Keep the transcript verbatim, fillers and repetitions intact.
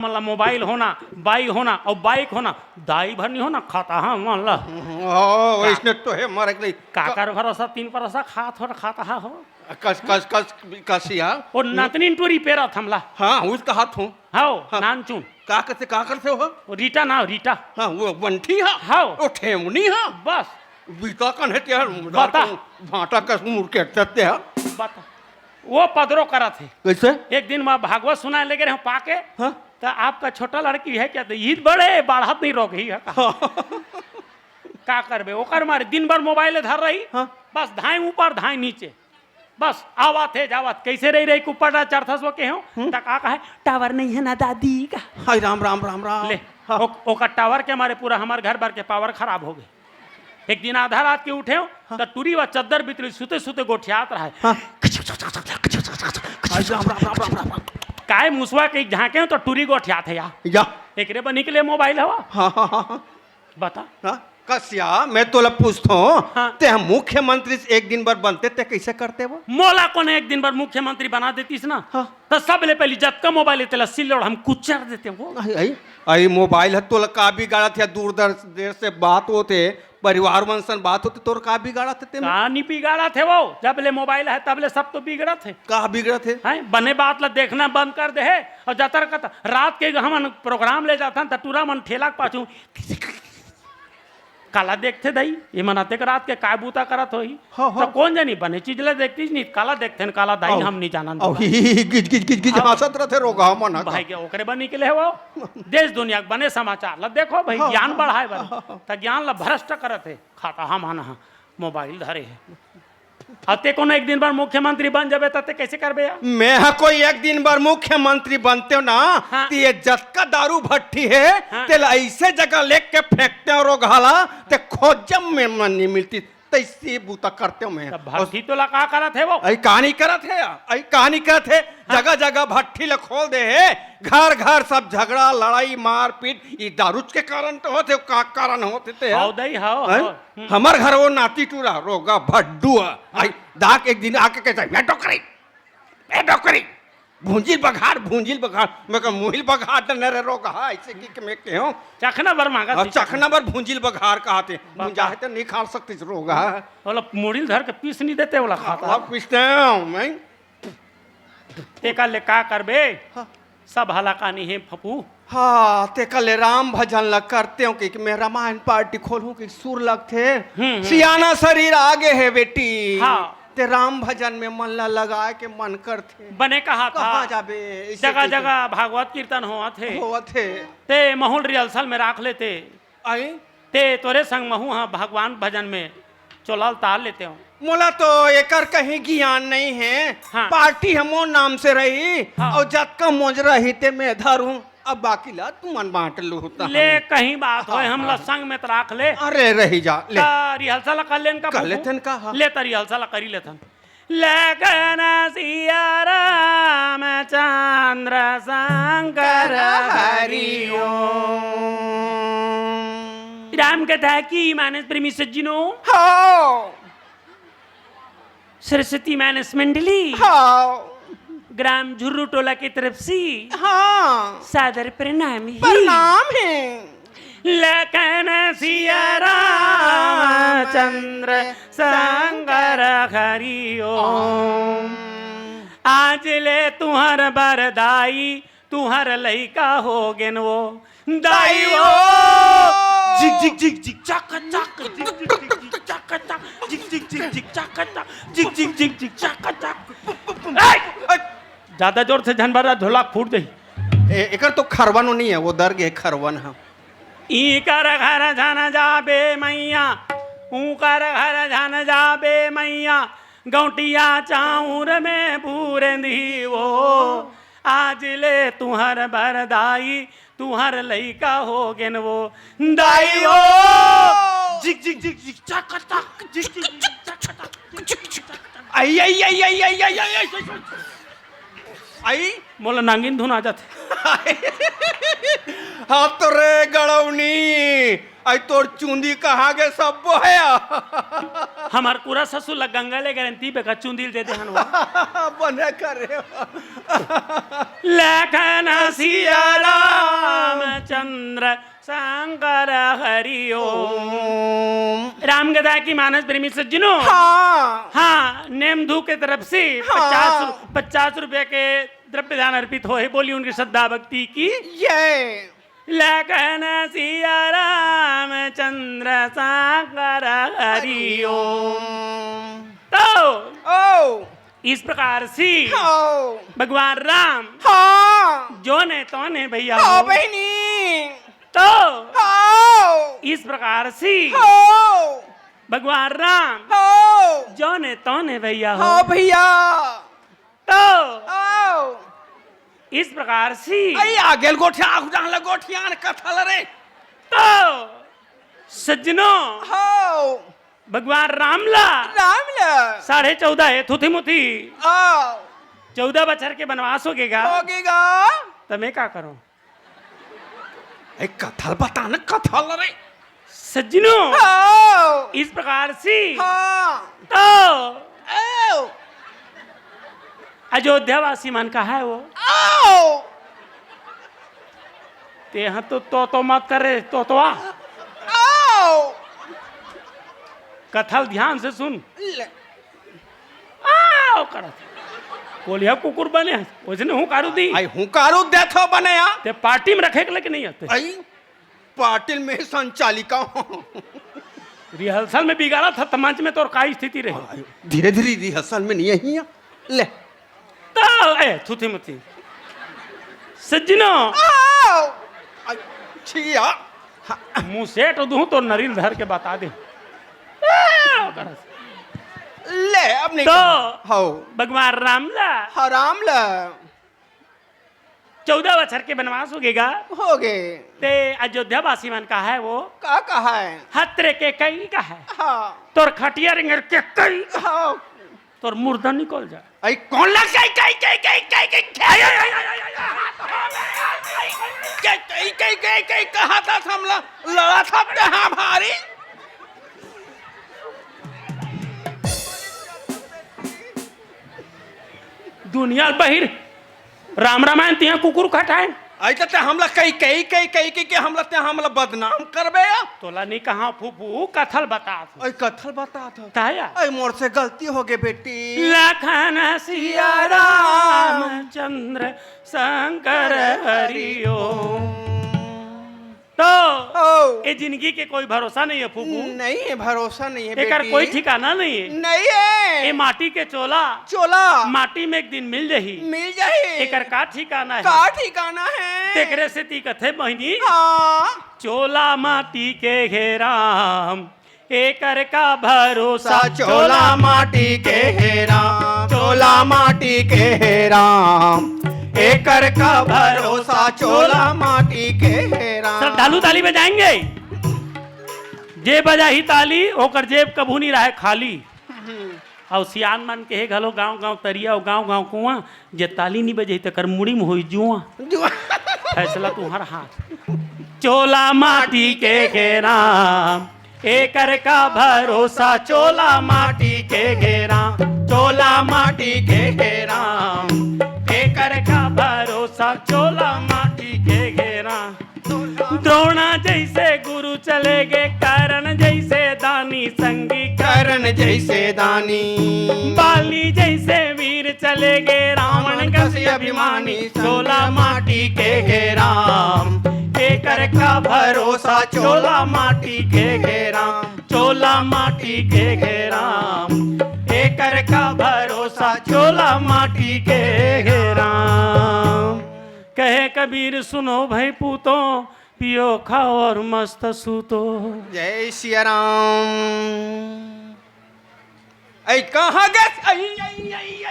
मन ला मोबाइल होना, बाई होना अउ बाइक होना, दाई भर नहीं होना, खाता हा मन ला। ओ, का? इसने तो हे मारे के नहीं। काकर भरोसा, तीन परोसा खात हो, खाता हा हो। कस, कस, कस, कसिया। ओ नतनीन टूरी पेरत हमला। हाँ, उस कहा थू। हाओ, हाँ। नानचुन। का करथे, का करथे हो? ओ रीटा ना, रीटा। हाँ, वो बंठी हा। हाओ। ओ ठेमनी हा। बस। बीता कन हे ते हा, बता। भाटा कस मुड़ के ते हा। बता। वो पदरो करत हे। कैसे? एक दिन मैं भागवत सुनाए लेगे रहे पाके। हाँ। तो आपका छोटा लड़की है क्या? तो ईद बड़े बाढ़त नहीं रोक ही है। हाँ। का करबे? ओकर मारे दिन भर मोबाइल धर रही। हाँ। बस धाए ऊपर, धाए नीचे। बस आवत हे, जावत, कैसे रही रही कुप्पड़ चढ़थस वो के हो? हम्म। त का कहे, "टावर नहीं है ना दादी" का। हाय राम, राम, राम, राम। ले, हाँ। ओ-, ओकर टावर के मारे पूरा हमार घर भर के पावर खराब हो गए। एक दिन आधा रात के उठे हो, हाँ। त टूरी वा चद्दर बितरी सुते सुते गोठियात रहे। हाँ। हाय राम, राम, राम, राम, राम, राम। काय मुसवा के झांके हो त टूरी गोठियात हे या। या। एकरे बर निकले मोबाइल हवा। हाँ, हाँ, हाँ, हाँ। बता। हाँ? कसिया, मैं तोला पूछथो, हाँ। ते ह मुख्यमंत्री से एक दिन बर बनते, ते कैसे करते वो? मोला कोन एक दिन बर मुख्यमंत्री बना देतीस ना, हाँ। त सबले पहली जतका मोबाइल हे तेला सिल्लोड़ हम कुचर देते वो। आई, आई, आई मोबाइल ह तोला का बिगाड़त हे? दूर दर-, देर से बात होथे, परिवार मन सन बात होथे, तोर का बिगाड़त हे तेमा? का नहीं बिगाड़त हे वो? जब ले मोबाइल हे तब ले सब तो बिगड़त हे। का बिगड़त हे? हैं? बने बात ला देखना बंद कर दे हे अउ जतर कत रात के हमन प्रोग्राम ले जाथन त टूरा मन ठेला के पाछू काला देखथे दई, ये मन अतेक रात के काय बूता करत होही? हाँ, हाँ। त कोन जनी बने चीज ला देखतीस नहीं, काला देखथे न काला दाई, अउ, हम नहीं जानन अउ, बता। ही, ही, ही, गिज, गिज, गिज, गिज, हाँ। हाँसत रथे रोगहा मन ह। भाई के ओकरे बर निकले हवव। देश दुनिया के बने समाचार ला देखो भाई, हाँ, ज्ञान हाँ, बढ़ाए बर। हाँ, हाँ। त ज्ञान ला भ्रष्ट करत हे, खाता हमन ह मोबाइल धरे हे। अउ ते कोनो एक दिन बर मुख्यमंत्री बन जाबे त ते कैसे करबे या? मैं ह कोई एक दिन बर मुख्यमंत्री बनते हो ना, हाँ। त ये जतका दारू भट्ठी हे, हाँ। तेला ऐसे जगह लेके फेंकते हो रोगहा ला, ते खोजम में मन नहीं मिलती, तैसे बूता करते हो मैं। त भट्ठी तोला का करत हे वो? अई कहानी करत हे, अई कहानी करत हे, हाँ। जगह जगह भट्ठी ला खोल दे हे, घर घर सब झगड़ा, लड़ाई, मारपीट, ये दारूच के कारण तो होथे, का कारण होथे ते? हाव दई, हाव, हैं? हाव। हम्म। हमर घर वो नाती टूरा रोगहा भड्डू ह। आई, हाँ। दाक एक दिन आके कहथे, "ए डोकरी, ए डोकरी, भूंजिल बघार, भूंजिल बघार।" मैं कहा, "मुहिल बघार त नरे रोगहा, ऐसे कि, कि मैं कहूँ।" चखना बर मांगा हाँ, थी, चखना बर भूंजिल बघार कहाथे। बता। भूंजा हे त नहीं खा सकतीस रोगहा। ओला मुड़िल धर के पीस नहीं देते, ओला खाता। अब पीसते हैं, मैं तेकर ले का करबे? हाँ। सब हलाकानी हे फफू। हाँ, तेकर ले राम भजन ला करते हो कि, कि मैं रामायण पार्टी खोलूं कि सुर लगथे। हम्म, हम्म। सियाना शरीर आगे हे बेटी। हाँ। ते राम भजन में मन ला लगाए के मन करथे। बने कहा था। कहाँ जाबे? ऐसे जगह कहिके। जगह भागवत कीर्तन होवत हे। होवत हे। ते महूँ ल rehearsal में राख लेते। आई? ते तोरे संग महूँ ह भगवान भजन में चोला उतार लेते हो। मोला तो एकर कहीं ज्ञान नहीं हे। हाँ। पार्टी ह मोर नाम से रही, हाँ। अउ जतका मोज रही ते मैं धरूं, अब बाकी ला तुमन बांट लू त ले हम। कहीं बात होय, हाँ, हमला हाँ। संग में त राख ले। अरे रही जा, ले। त rehearsal कर लेन का कर बबू? लेथन का, हाँ। ले त rehearsal करी लेथन। लखन सिया रामचंद्र शंकर हरि ओम। राम कथा की मानस प्रेमी सज्जनों, हाँ। सरस्वती मानस मंडली, हाँ। ग्राम झुर्रू टोला की तरफ से हाँ। सादर प्रणाम हे। प्रणाम हे। लखन सिया रामचंद्र शंकर हरि ओम। आज ले तुहर बर दाई, तुहर लइका हो गेन वो। दाई ओ। झिक, झिक, झिक, झिक, चक, चक, झिक, झिक, झिक, झिक, चक, चक, झिक, झिक, झिक, झिक, चक, चक, झिक, झिक, झिक, झिक, चक, चक। ए! ज्यादा जोर से झन बजा, ढोलक फूट जाही। ए, एकर तो खरवन नहीं है, वो दर गे खरवन है। इकर घर झन जाबे मइया, उकर घर झन जाबे मइया, गौंटिया चाउर में बूरेंदी वो। आज ले तुहर बर दाई, तुहर लइका हो गेन वो। दाई ओ! झिक, झिक, झिक, झिक, चक, चक, झिक, झिक, झिक, चक, चक, झिक, झिक, झिक, चक, चक। आई, आई, आई, आई। आई, मोला नांगिन धुन आ जाथे। हाथ रे गड़ौनी, आई तोर चुंदी कहाँ गे सब्बो हया? हमर पूरा ससुर ला गंगा ले गारंटी बेका चुंदी ल दे दे हन वो। बने करे। लखन सिया राम चंद्र शंकर हरि ओम। ओम। राम गदा की मानस प्रेमी सज्जनों। हाँ। हाँ, नेम धू के तरफ से हाँ। पचास रु-, पचास रुपया के द्रव्य दान अर्पित होए। बोली उनकी श्रद्धा भक्ति की। ये। लखन सिया राम चंद्र शंकर हरि ओम। तो ओ। इस प्रकार से हो। भगवान राम हाँ। जो ने तो ने भैया हाँ हो। बहिनी। तो हाँ। इस प्रकार से हो। भगवान राम हो। जो ने तो ने भैया हो। हाँ भैया। तो ओ। इस प्रकार से अई आगे ल गोठिया, आगू जान ल गोठियान कथा ल रे। तो सज्जनों हो। भगवान राम ला राम ल। साढ़े चौदह हे थुथी मुथी। ओ। चौदह बछर के बनवास होगे गा। होगे गा। त मैं का करूं? ए, कथा ल बता न, कथा ल रे। सज्जनों, हाँ। इस प्रकार से हाँ। तो ओ। अयोध्या वासी मन कहा है वो? ओ। ते यहाँ तो, तो, तो मत करे, तो, तो आ। ओ। कथा ल ध्यान से सुन। ले। आओ करत। कोलिया कुकुर बने हस, ओइसने हुंकारू दी। आई हुंकारू देथो बने या। ते पार्टी में रखे के लेके नहीं आते। आई पार्टी में संचालिका हो। रिहर्सल में बिगाड़ा था, त मंच में तोर का स्थिति रहे? आई, धीरे धीरे रिहर्सल में नहीं आई या। ले। तो, ए, थुथी मुथी। सज्जनो। आओ। आई, छिया। मुंह सेट दूं तो नरील धर के बता दे। ले, अब नहीं तो कहा। हौ। भगवान राम ला। हाँ, राम ला। चौदह बछर के बनवास होगे गा। होगे। ते अयोध्या वासी मन कहा है वो? का कहा है? हत्रे के कई कहा है। हाँ। तोर खटिया रेंगरे के कई। हाँ। तोर मुर्दा निकल जा। अई कोन ला कई, कई, कई, कई, कई, कई, कई, कई, कई, कई, कई, कई, कई, कहा था हमला लड़ा था ते हाँ भारी। दुनिया बहिर राम रामायण तिहा कुकुर खटाए। अई त ते हमला कई, कई, कई, कई, कई, कई, हमला ते हमला बदनाम करबे या? तोला नी कहा फूफू, कथा ल बतात। अई कथा ल बतात। काया? अई मोर से गलती होगे बेटी। लखन सिया राम चंद्र शंकर हरि ओम। तो ओ। ए जिंदगी के कोई भरोसा नहीं है फूफू। नहीं है, भरोसा नहीं है एकर बेटी। कोई ठिकाना नहीं है। नहीं है। ए माटी के चोला। चोला। माटी में एक दिन मिल जाही। मिल जाही। एकर का ठिकाना है? का ठिकाना है? तेकरे सेती कथे बहिनी। हाँ। चोला माटी के घेरा। एकर का भरोसा सा चोला माटी के हे राम, चोला माटी के हे राम, एकर का भरोसा चोला माटी के हे राम। श्रद्धालु ताली बजाएंगे। जे बजाही ताली, ओकर जेब कभू नहीं रहे खाली। अउ सियान मन के हे घलो, गांव गांव तरिया अउ गांव गांव कुआं, जे ताली नी बजही, तेकर मुड़ी में होई जुआं। जुआं। फैसला तुम्हारा हाथ। चोला माटी के घेरा, एकर का भरोसा, चोला माटी के घेरा, चोला माटी के घेरा, एकर का भरोसा, चोला माटी के घेरा। द्रोणा जैसे गुरु चले गे, कर्ण जैसे दानी संगी, कर्ण जैसे दानी। बाली जैसे वीर चले गे, रावण कस अभिमानी, चोला माटी के हे राम। एकर का भरोसा, चोला माटी के हे राम, चोला माटी के हे राम। एकर का भरोसा, चोला माटी के हे राम। कहे कबीर सुनो भाई पूतो, पियो खाओ और मस्त सूतो। जय सिया राम। ऐ कहाँ गे? ऐ, ऐ, ऐ,